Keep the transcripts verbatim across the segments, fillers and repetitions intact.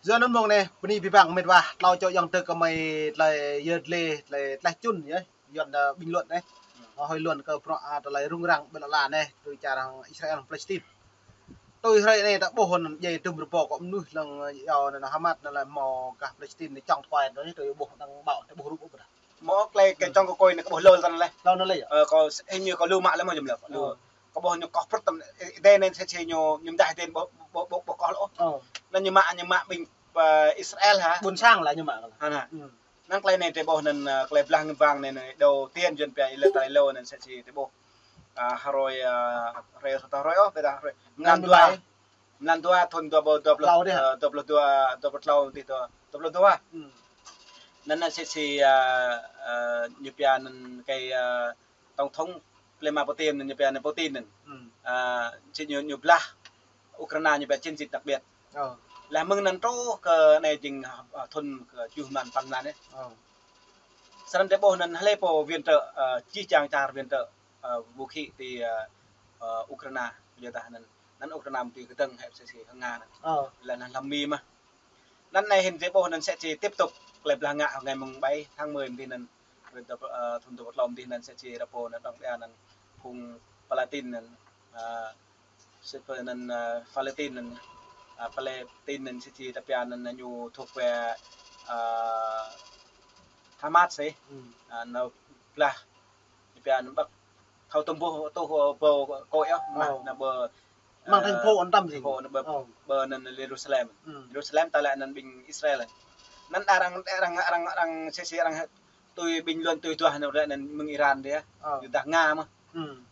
Yua anŭn mơ̆ng anai, bơni abih bang mĕt wa, tlâo čô ayŏng adơi gơmơi tơlơi yơr lĕ, tơlơi tlaih čun yơh, Yuan, ơ, bình luận anai. Hơi luận kơ bruă, a, tơlơi rŭng răng ƀơi lŏn anai, tui čar Israel Palestine. Tui hrơi anai ta ƀuh anŭn djai tơm rơbâo kơ mơnuih lăng yua anŭn Hamas anŭn lĕ hmâo gah Palestine anai čŏng tơkuai anŭn tui ƀuh đăng ƀâo, ta ƀuh rup ƀu dah. Mơ̆ tơlơi kơ čŏng tơkuai anai kơ ƀuh lơ tăn lĕ. Lơ anŭn lĕ yơh. Ơ, kâo ih ñu kâo lu mă lĕ mơ̆ jơm lĕ. Lu. Ơ. Kơ ƀuh ñu koh prut tăm, ơ, ih dê anai sĕ sĕ ñu, ñu mơdah ih dê ƀu, ƀu, ƀu, ƀu koh lŏ. Ơ. Anŭn ñu mă, ñu mă ƀing, ơ, Israel hă. Ƀôn sang lĕ ñu mă. Hă, hă. Anŭn tơlơi anai ta ƀuh anŭn, ơ, tơlơi blah ngă wang anai, anai, đầu tiên Yuan pia ih lĕ tơlơi lơ anŭn sĕ sĕ ta ƀuh. Ơ, hrơi, ơ, hrơi, hrơi, hrơi, ơ, ƀiă dah hrơi. Mlan dua. Mlan dua thun dua rơbâo dua pluh, ơ, dua pluh dua, dua pluh tlâo, dua pluh dua. Anŭn anŭn sĕ sĕ, ơ, ơ, ñu pia anŭn kơ, ơ, tổng thống Vladimir Putin anŭn ñu pia anŭn Putin anŭn. Ơ, sĭt ñu, ñu blah Ukraina ñu pia chiến dịch đặc biệt. Ơ. Lĕ mơ̆ng anŭn truh kơ anai jing, ơ, thun kơ tơjuh mlan, păn mlan anai. Ơ. Srăng ta ƀuh anŭn hlơi pô viện trợ, ơ, jih jang čar viện trợ, ơ, vũ khí ti, ơ, ơ, Ukraina. Yua dah anŭn, anŭn Ukraina mơ̆ tui kơdơ̆ng hĕ sĕ sĕ hăng Nga anŭn. Ơ. Lĕ anŭn lăm Mi mơ̆. Anŭn anai hin ta ƀuh anŭn sĕ sĕ tiếp tục tơlơi blah ngă hăng ngày mùng bảy tháng mười mơ̆ anŭn. Ơ, thun dua pluh mơ̆ anŭn sĕ sĕ rơpô anŭn dŏ ƀiă anŭn phung Palestine anŭn, ơ, sĕ pơ anŭn, ơ, Palestine anŭn, ơ, Palestine anŭn sĕ sĕ ta pia anŭn ñu thuộc về, ơ, Hamas sĕ. Ơ, anŭn blah ñu pia anŭn ƀă thâo tơm ƀuh tuh, ơ, ƀâo kơ yơh, mă, anŭn ƀơ, mơ̆ng thành phố anŭn tăm jing. Thành phố anŭn ƀơ, ƀơ anŭn Jerusalem. Jerusalem ta lĕ anŭn ƀing Israel. Anŭn arăng, arăng, arăng, arăng sĕ sĕ arăng tui bình luận tui duah anŭn lĕ anŭn mơ̆ng Iran dih. Yua dah Nga mơ̆.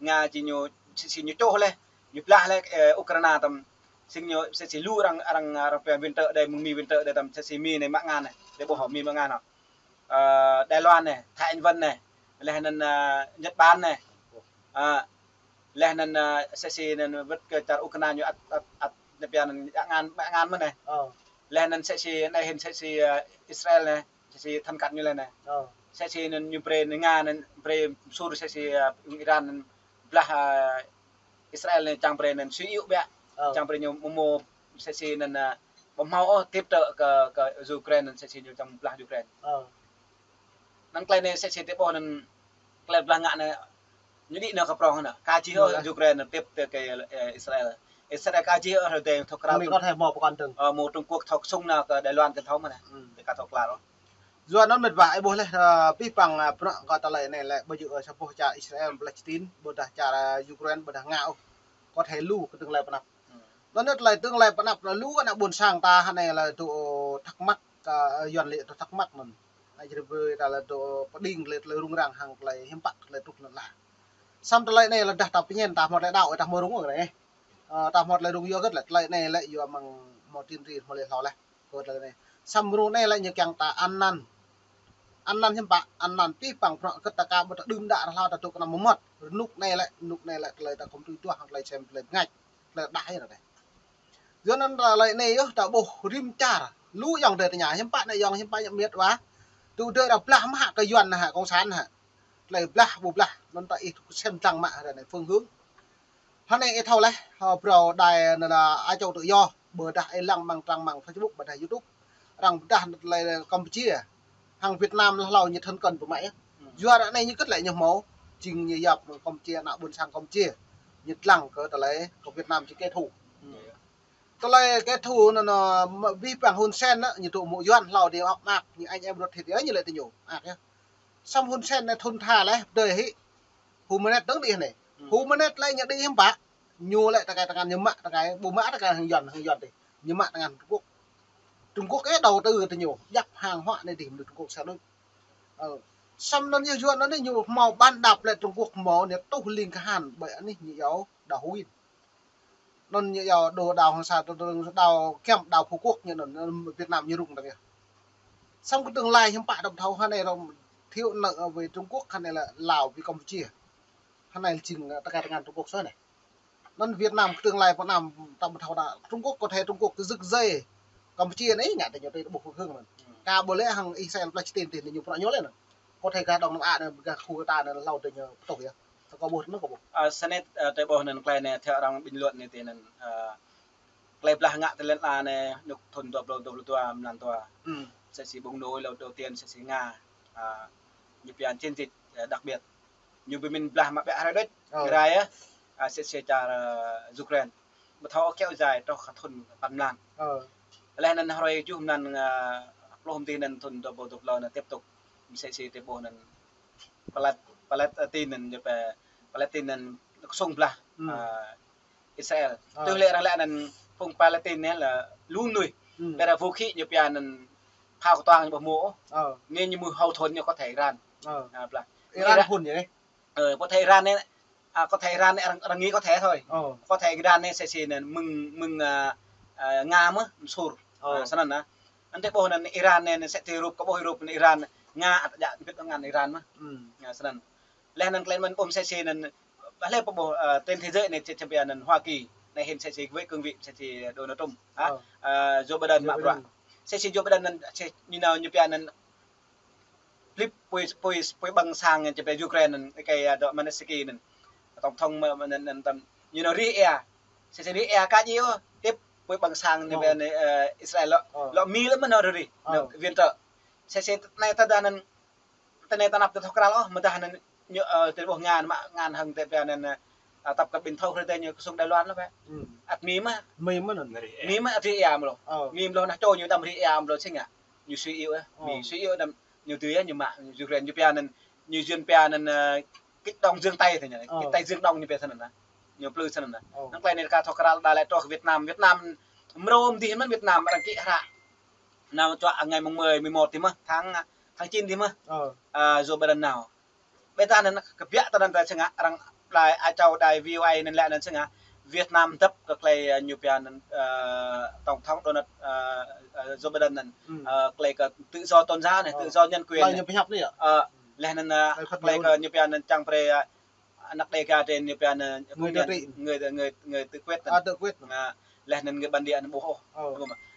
Nga jing ñu sĕ sĕ ñu čuh lĕ, ñu blah lĕ, ơ, Ukraina tăm. Sĭt ñu sĕ sĕ lu arăng, arăng, arăng pia viện trợ dih, mơ̆ng Mi viện trợ dih tăm sĕ sĕ Mi anai mă ngăn anai. Dih ƀuh Mi mă ngăn anŭn. Ơ, Đài Loan anai, Thái Anh Văn anai, lĕ anŭn, ơ, Nhật Bản anai. Ơ, lĕ anŭn, ơ, sĕ sĕ anŭn wơ̆t kơ čar Ukraina ñu ăt, ăt, ăt, anŭn pia anŭn mă ngăn, mă ngăn mơ̆ anai. Lĕ anŭn sĕ sĕ anai hin sĕ sĕ, ơ, Israel anai, sĕ sĕ thân cận ñu lĕ anai. Sĕ sĕ anŭn ñu brơi anŭn Nga anŭn brơi sur sĕ sĕ, ơ, Iran anŭn blah, ơ, Israel anai čang brơi anŭn sui iu ƀiă. Čang brơi ñu mơ̆ mơ̆ sĕ sĕ anŭn, ơ, ƀu hmâo ôh tiếp trợ kơ, kơ Ukraine anŭn sĕ sĕ ñu čang blah Ukraine. Anŭn tơlơi anai sĕ sĕ ta ƀuh anŭn tơlơi blah ngă anai ñu đĭ nao kơ prŏng anŭn. Ka jih ôh Ukraine anŭn tiếp tơ kơ, ơ, Israel. Israel ka jih ôh rơdêh thâo krao. Ơ, mơ̆ Trung Quốc thâo sung nao kơ Đài Loan kơ thâo mơ̆ anai. Tơ ka thâo klar ôh. Yua anŭn mĕt wa, ih ƀuh lĕ, ơ, abih bang, ơ, bruă kơ tơlơi anai lĕ ƀu djơ̆, ơ, sa boh čar Israel, Palestine, ƀôdah čar, ơ, Ukraine, ƀôdah Nga ôh. Kơ thâo lu kơ tơlơi pơanăp. Anŭn tơlơi tơlơi pơanăp lu kơ ană ƀôn sang ta hơnai lĕ dŏ thắc mắc, ơ, Yuan lĕ dŏ thắc mắc anŭn. Anai jrê brơi ta lĕ dŏ pơđing lĕ tơlơi rŭng răng hăng tơlơi hiư̆m pă tơlơi truh anŭn lah. Samơ̆ tơlơi anai lĕ dah ta pơñen ta hmâo tơlơi đaŏ ta hmâo rŭng ôh anai. Ơ, ta hmâo tơlơi rŭng yua hơget lĕ tơlơi anai lĕ yua mơ̆ng hmâo tin ri hmâo lĕ hlâo lĕ. Kơ tơlơi anai. Samơ̆ rŭng anai lĕ ñu kiăng ta anăn. Anăn hiư̆m pă, anăn abih bang bruă hơget ta ka ƀu ta đưm đă rơhlâo ta dŏ kơnăm mơmŏt. Rơnŭk anai lĕ, rơnŭk anai lĕ tơlơi ta khŏm tui duah hăng tơlơi sem tơlơi bơngač. Tơlơi đah yơh anai. Yua anŭn tơlơi anai yơh ta ƀuh rĭm čar. Lu ayŏng adơi tơña, hiư̆m pă anai ayŏng, hiư̆m pă ñu mĕt wa. Tŭ dơi ta blah mơ̆ hă kơ Yuan hă, cộng sản hă. Tơlơi blah, ƀu blah, anŭn ta ih sem dlăng mă hă anai phương hướng. Hơnai ih thâo lĕ, hơ, phrâo đài anŭn lĕ Á Châu Tự Do, ƀôdah ih lăng mơ̆ng trang mạng Facebook, ƀôdah YouTube. Arăng pơdah anŭn tơlơi Campuchia. Hăng Việt Nam lĕ hlâo ñu thân cận pơ mă yơh. Yua anai ñu hơget lĕ ñu hmâo, jing ñu yap Campuchia, ană ƀôn sang Campuchia. Ñu dlăng kơ tơlơi kơ Việt Nam jing kẻ thù. Tơlơi kẻ thù anŭn, anŭn, abih bang Hun Sen anŭn, ñu dŏ mơ̆ng Yuan hlâo dih hŏk mơak, ñu anh em ruột thịt yơh, ñu lĕ tơ ñu. Mơak yơh. Samơ̆ Hun Sen anai thun tha lĕ, pơdơi hĭ. Hun Manet dơ̆ng đih anai. Hun Manet lĕ ñu đih hiư̆m pă. Ñu lĕ tơkai tơngan ñu mă tơkai, ƀu mă tơkai hăng Yuan, hăng Yuan dih. Ñu mă tơngan Trung Quốc. Trung Quốc ih đầu tư tơ ñu, djăp hàng hóa anai dih mơnuih Trung Quốc sa đôč. Ơ. Samơ̆ anŭn yơh Yuan anŭn ñu hmâo bàn đạp lĕ Trung Quốc hmâo anai tuh ling kahan ƀơi anih ñu yua đảo Hồng Yến. Anŭn ñu yua đô đảo Hoàng Sa, đô, đô, đảo kiăm đảo Phú Quốc ñu anŭn, anŭn Việt Nam ñu rŭng tơngan. Samơ̆ kơ tương lai hiư̆m pă ta ƀu thâo hơnai rŏng thiếu nợ với Trung Quốc hơnai lĕ Lào với Campuchia. Hơnai jing tơkai tơngan Trung Quốc soh anai. Anŭn Việt Nam kơ tương lai pơ anăm ta ƀu thâo đa. Trung Quốc có thể Trung Quốc kơ rơ̆k rơi Campuchia anai ngă tơ ñu tui ƀuh phương hướng anŭn. Ka ƀu lĕ hăng Israel Palestine tih anai ñu pơrŏ ñu lĕ anŭn. Có thể kơ Đông Nam Á anai, kơ khu ta anai hlâo tơ ñu pơtuh yơh. Kơ ƀuh anŭn kơ ƀuh. Ơ, sơnĕt, ơ, ta ƀuh anŭn tơlơi anai theo arăng bình luận anai tih anŭn, ơ, Tơlơi blah ngă tơlơi anai, ñu thun dua pluh dua pluh dua, mlan dua. Msĕ si bùng nổ lần đầu tiên, msĕ si Nga. À, ñu pia chiến dịch, à, đặc biệt. Ñu ƀu mĭn blah mă ƀiă hrơi đôč. Rai, à, msĕ si čar, à, Ukraine. Ƀu thâo kéo dài trong khă thun păn mlan. Laih anŭn hrơi tơjuh mlan, à, pluh mơ̆ng anŭn thun dua pluh dua pluh anŭn tiếp tục. Msĕ si tơƀuh anŭn Palet-, Palestine anŭn, ñu pia Palestine anŭn kơsŭng blah, à, Israel. Tui lĕ arăng laĭ anŭn phung Palestine anai lĕ lu mơnuih. Ƀiădah vũ khí ñu pia anŭn phao kơtuang ñu ƀu hmâo. Anai ñu mơ̆ hậu thuẫn ñu có thể Iran. À, blah. Iran phun yơh. Ờ, có thể Iran anai, à, có thể Iran anai arăng, arăng nghĩ có thể thôi. Có thể Iran anai msĕ si anŭn mơ̆ng, mơ̆ng, à, à, Nga mơ̆, mơ̆ng Sur. À, snăn anŭn. Anŭn tơƀuh anŭn Iran anai, anŭn msĕ si Europe, kơ ƀuh Europe anŭn Iran, Nga ăt djă ƀĭt ngăn Iran mơ̆. À, snăn. Laih anŭn tơlơi mơ̆n ƀuh msĕ si anŭn, ƀiădah lĕ pơƀuh, à, trên thế giới anai, či čăm pia anŭn Hoa Kỳ, anai hĭn msĕ si với cương vị msĕ si Donald Trump. À, Joe Biden mă bruă. Msĕ si Joe Biden anŭn, msĕ si ñu nao ñu pia anŭn Philip pui, pui, pui ƀơ̆ng sang ñu pia Ukraine anŭn, kơ, à, dŏ Zelensky anŭn. Tổng thống mơ̆, mơ̆ anŭn, anŭn tăm, ñu nao rĭ ia. Msĕ si rĭ ia kơ djơ̆, tiếp pui ƀơ̆ng sang ñu pia anŭn, à, Israel lŏ. Lŏ Mi lĕ mơ̆ nao rĭ, nao viện trợ. Msĕ si anai tơdah anŭn, tơ anai tơnap tơ thŏk kral ôh, mơdah anŭn ñu, à, tơƀuh ngăn mă, ngăn hăng tơ pia anŭn, à, tập cận bình thâu hrơi tơ ñu kơsŭng Đài Loan lĕ pĕ. Ăt Mi mơ̆. Mi mơ̆ anŭn. Mi mơ̆ ăt rĭ ia mơ̆ lu. Mi mơ̆ lu nah čô ñu đăm rĭ ia mơ̆ lu sing ah. Ñu suy yếu, Mi suy yếu đăm ñu tui ñu mă Ukraine ñu pia anŭn, ñu Yuan pia anŭn, à, kích động giương Tây thế nhỉ, kích Tây Dương Đông ñu pia snăn anŭn. Ñu plư snăn anŭn. Anŭn tơlơi anai kơ thŏk kral đa lĕ truh Việt Nam, Việt Nam mrô mơ̆ng dih mơ̆n Việt Nam arăng kĭ hră. Nao čuă ngày mùng mười, mười một dih mơ̆, tháng, tháng chín dih mơ̆. À, Joe Biden nao. Ƀiădah anŭn kơ biă tơ anŭn tơ sing ah, arăng đài Á Châu, đài V O A anŭn laĭ anŭn sing ah, Việt Nam dăp kơ tơlơi, à, ñu pia anŭn, à, Tổng thống Donald, à, à, Joe Biden anŭn, à, tơlơi kơ tự do tôn giáo anai, tự do nhân quyền anai. Laih anŭn, à, tơlơi kơ ñu pia anŭn čang brơi, à, anăk Đêga drei ñu pia anŭn, người, người, người tự quyết anŭn. À, laih anŭn người bản địa anŭn ƀuh ôh.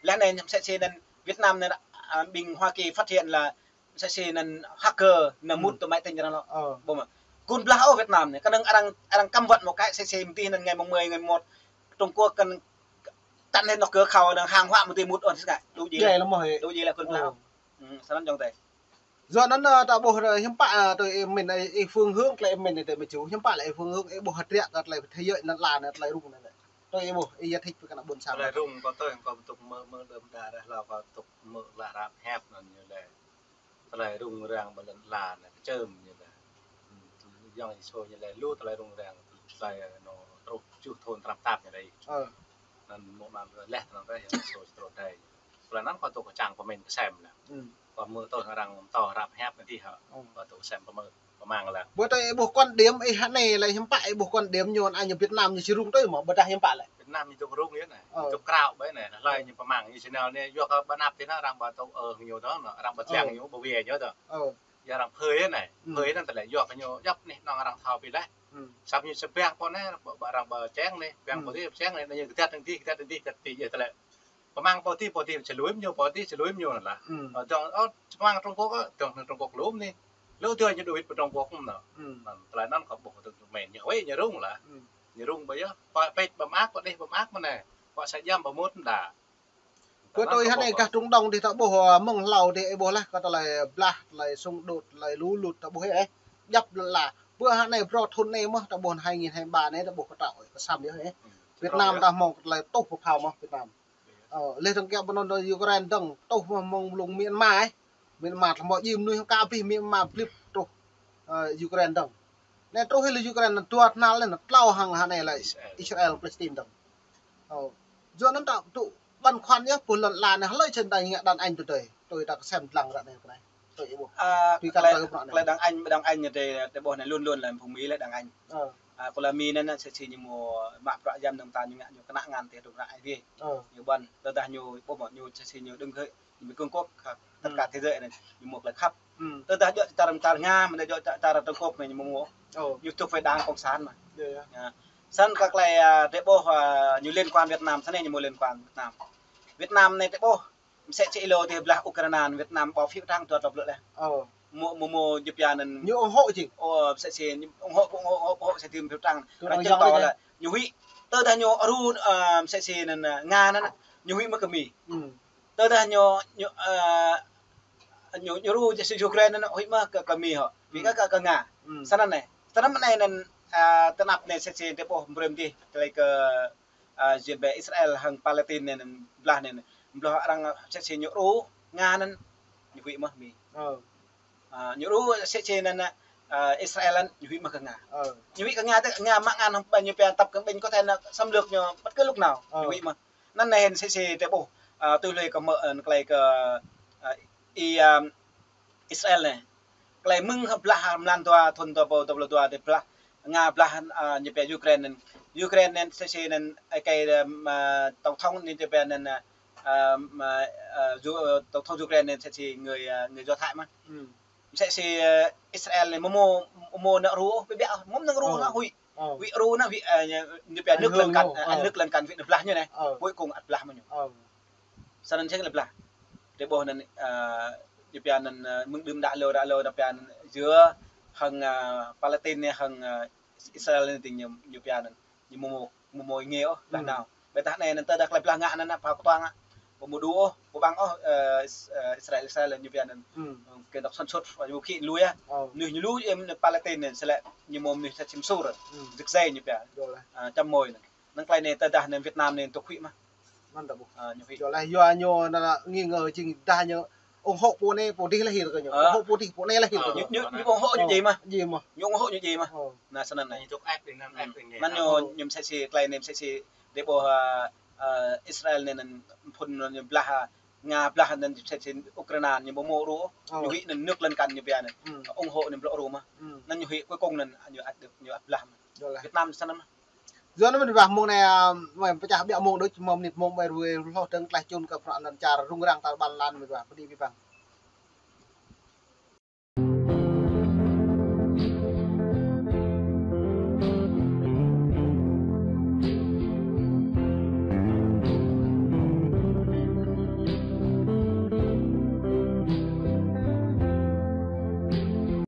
Laih anŭn msĕ si anŭn Việt Nam anŭn, à, ƀing Hoa Kỳ phát hiện là msĕ si anŭn hacker anŭn mŭt tơ máy tính arăng lŏ. Ƀuh mơ̆. Gun blah ôh Việt Nam anai. Kơnơ̆ng arăng, arăng cấm vận một cái msĕ si mơ̆ng dih anŭn ngày mùng mười, ngày mùng một Trung Quốc kăn chặn hết nó cửa khẩu anŭn hàng hóa mơ̆ng dih mŭt ôh sing ah. Đủ gì là, đủ gì là gun blah ôh. Snăn jŏng tơ. Yua anŭn, à, ta ƀuh, à, hiư̆m pă, à, tui ih mĭn, à, ih phương hướng tơlơi ih mĭn anai tơ mơ̆ ču. Hiư̆m pă lĕ ih phương hướng, ih ƀuh hơdră kơ tơlơi thế giới anŭn lĕ, tơlơi rŭng anŭn lĕ. Tui ih ƀuh, ih yơh thĭt pơ kơ ană ƀôn sang. Tơlơi rŭng kơ tui kâo ƀu dŏ mơ̆, mơ̆ đơm đa reh hlâo kâo ƀu dŏ mơ̆ lă rap hiăp anŭn ñu lĕ. Tơlơi rŭng răng ƀơi lŏn ala anai kơčơm ñu lĕ. Yŏng Yêsu ñu lĕ lu tơlơi rŭng răng, tơlơi anŭn truh tơjuh thun tơnap tap ñu lĕ. Anŭn mơ̆ anŭn laih tơ anŭn kơ Yêsu či truh đơi. Tơlơi anŭn kâo dŏ kơ čang pơmĭn kơ sem lĕ. Kâo mơ̆ tui arăng mơ̆ tơlơi rap hiăp anai dih hă. Kâo dŏ sem pơmĭn pơmăng lĕ. Ƀơi tui ih ƀuh quan điểm ih hă anai lĕ hiư̆m pă ih ƀuh quan điểm ñu anai ñu Việt Nam ñu či rŭng tui mơ̆ ƀôdah hiư̆m pă lĕ. Việt Nam ñu dŏ rŭng yơh anai. Ñu dŏ krao ƀơi anai. Laih ñu pơmăng ñu či nao anai yua kơ ƀơi anăp tih anŭn arăng ƀu dŏ, ơ, ñu dŏ anŭn, arăng ƀu lăng ñu ƀu wai ñu dŏ. Yua arăng phơi anai. Phơi anŭn tơlơi yua kơ ñu djŏp anai anŭn arăng thâo pi laih. Samơ̆ ñu či ƀiă pô anai, ƀu, ƀu arăng ƀu čeng anai, ƀiă pô dih čeng anai, anŭn ñu kơdăt anŭn dih, kơdăt anŭn dih, kơdăt anŭn dih, yua tơlơi. Pơmăng pô dih, pô dih či lui mơ̆ ñu, pô dih či lui mơ̆ ñu anŭn lah. Ơ, dŏng, ơ, pơmăng Trung Quốc, ơ, dŏng Trung Quốc lŏm anai. Lu tui ñu đuaĭ pơ Trung Quốc anŭn. Anŭn, tơlơi anŭn kâo ƀuh tui mơ̆n ñu, ơi, ñu rŭng lah. Ñu rŭng ƀơi yơh, pă pĕč ƀu mơak, pă dih ƀu mơak mơ̆n anai. Pă sa jam ƀu mŭt mơ̆n đa. Ƀơi tui hă anai gah Trung Đông dih ta ƀuh, ơ, mơ̆ng hlâo dih ih ƀuh lah, kơ tơlơi blah, tơlơi xung đột, tơlơi lu lut ta ƀuh ih. Djŏp lŏn ala. Ƀơi hă anai bruă thun anai mơ̆ ta ƀuh hai nghìn hai ba anai ta ƀuh kơ trŏ, kơ sem yơh ih. Việt Nam ta hmâo kơ tơlơi tuh pơ phao mơ̆ Việt Nam. Ơ, laih dơ̆ng kiăng pơnăn Ukraine dơ̆ng, tuh mơ̆ng blung Myanmar ih. Myanmar tơlơi mơ̆ jing mơnuih kơ abih Myanmar blip truh, ơ, Ukraine dơ̆ng. Anai truh ih lĕ Ukraine anŭn dua tơhnal anŭn tlâo hăng hă anai lĕ Israel Palestine dơ̆ng. Ơ, yua anŭn ta dŏ băn khoăn yơh, ƀơi lŏn ala anai hlơi či đa ngă đàn anh tơdơi. Tui ta kơ sem lăng ră anai kơ anai. Tui ih ƀuh. Tui kơ tơlơi đàn anh, đàn anh anai tơ, tơ ƀuh anai luôn luôn lĕ phung Mi lĕ đàn anh. Ơ. Kơ la Mi anŭn, anŭn msĕ si ñu mơ̆ mă bruă jăm dơ̆ng ta ñu ngă ñu kơnă ngăn tơ dŏ ră ai dih. Ñu ƀuăn, tơdah ñu ƀuh mơ̆ ñu msĕ si ñu đứng hơi, ñu ƀu cương quốc, tất cả thế giới anai, ñu mơ̆ tơlơi khăp. Tơdah djŏ čar, čar Nga, mơ̆ djŏ čar, čar Trung Quốc anai ñu mơ̆ mơ̆. Ñu thuộc về Đảng Cộng sản mà. Snăn kơ tơlơi, à, tơ ƀuh, à, ñu liên quan Việt Nam, snăn ñu mơ̆ liên quan Việt Nam. Việt Nam anai tơ ƀuh, msĕ si ih lŏ dih blah Ukraine, Việt Nam bỏ phiếu trắng dua pluh lĕ. Mơ̆, mơ̆, mơ̆, ñu pia anŭn. Ñu ủng hộ jing. Ơ, msĕ si, ủng hộ, ủng hộ, ủng hộ, ủng hộ, msĕ si phiếu trắng. Arăng chứng tỏ là ñu huĭ. Tơdah ñu rŭ, ơ, msĕ si anŭn, ơ, Nga anŭn, ñu huĭ mơ̆ kơ Mi. Tơdah ñu, ñu, ơ, ñu, ñu rŭ msĕ si Ukraine anŭn, huĭ mơ̆ kơ, kơ Mi hŏ. Huĭ kơ, kơ, kơ Nga. Snăn anai. Snăn anai anŭn, ơ, tơnap anai msĕ si drơi ƀuh brơi mơ̆ng dih, tơlơi kơ, ơ, jing bĕ Israel hăng Palestine anŭn blah anai. Blah arăng msĕ si ñu rŭ Nga anŭn, ñu huĭ mơ̆ Mi. Ơ, ñu rŭ msĕ si anŭn, ơ, Israel anŭn, ñu huĭ mơ̆ kơ Nga. Ñu huĭ kơ Nga tơ, Nga mă ngăn hăng ƀing ñu pia tăp kơ ƀing có thể anŭn xâm lược ñu bất cứ lúc nào. Ñu huĭ mơ̆. Anŭn anai msĕ si drơi ƀuh, ơ, tui hluê kơ mơ̆ng, ơ, tơlơi kơ, ơ, i, ơ, Israel anai. Tơlơi mơ̆ng blah mlan dua, thun dua rơbâo dua pluh dua tơ blah. Nga blah, ơ, ñu pia Ukraine anŭn. Ukraine anŭn msĕ si anŭn, ơ, kơ, ơ, tổng thống ñu pia anŭn, ơ, ơ, mă, ơ, Yu-, ơ, tổng thống Ukraine anŭn msĕ si người, ơ, người Do Thái mơ̆n. Msĕ si, ơ, Israel anai mơ̆ mơ̆, mơ̆ mơ̆ nao rŭ, ƀiă ƀiă, mơ̆ mơ̆ nao rŭ, ơ, huĭ. Huĭ rŭ anŭn, huĭ, ơ, ñu, ñu pia nước lân cận, ơ, nước lân cận huĭ nao blah ñu anai. Cuối cùng ăt blah mơ̆ ñu. Snăn čang lĕ blah. Drơi ƀuh anŭn, ơ, ñu pia anŭn, ơ, mơ̆ng đưm đă hlâo, đă hlâo, đă pia anŭn Jua hăng, ơ, Palestine anai hăng, ơ, Israel anai tĭng ñu, ñu pia anŭn. Ñu mơ̆ mơ̆, mơ̆ mơ̆ ngă ôh, blah nao. Ƀiădah anai anŭn tơdah tơlơi blah ngă anŭn, anŭn pha kơtuang, ƀu mơ̆ đu ôh, ƀu ƀăng ôh, ơ, Is-, ơ, Israel, Israel ñu pia anŭn. Kơ dŏ săn sut, ñu khĭ lui ah. Mơnuih ñu lui, ơ, Palestine anŭn, sĭt lĕ ñu mơ̆ mơnuih sa čim sur. Rơ̆k rơ̆k ñu pia. Ơ, čăm môi anŭn. Năng tơlơi anai tơdah anŭn Việt Nam anai tŭ huĭ mơ̆. Ơ, ñu huĭ. Yua lah, yua ñu anŭn nghi ngờ jing dah ñu ủng hộ pô anai, pô dih lahir kơ ñu. Ủng hộ pô dih, pô anai lahir kơ ñu. Ñu, ñu, ñu ủng hộ ñu djai mơ̆. Djai mơ̆. Ñu ủng hộ ñu djai mơ̆. Anŭn snăn anai. Anŭn ñu, ñu msĕ si, tơlơi anai msĕ si, drơi ƀuh, ơ, ơ, Israel anai anŭn phŭn ñu blah, ơ, Nga blah anŭn msĕ si Ukraine ñu mơ̆ mơ̆ rŭ. Ñu huĭ anŭn nước lân cận ñu pia anŭn. Ủng hộ anŭn ƀlŏr rŭ mơ̆. Anŭn ñu huĭ cuối cùng anŭn ñu ăt được, ñu ăt blah mơ̆. Yua lah. Việt Nam snăn mơ̆. Yua anŭn mơ̆n ƀiă mơ̆ng anai, ơ, mơ̆ pơčah ƀiă mơ̆ng đôč, mơ̆ mơnit mơ̆ng ƀai rui hloh dơ̆ng tlaih čun kơ prăk lăn čar rŭng răng tal ƀan lan mơ̆n ƀiă, pơđĭ ƀiă ƀăng.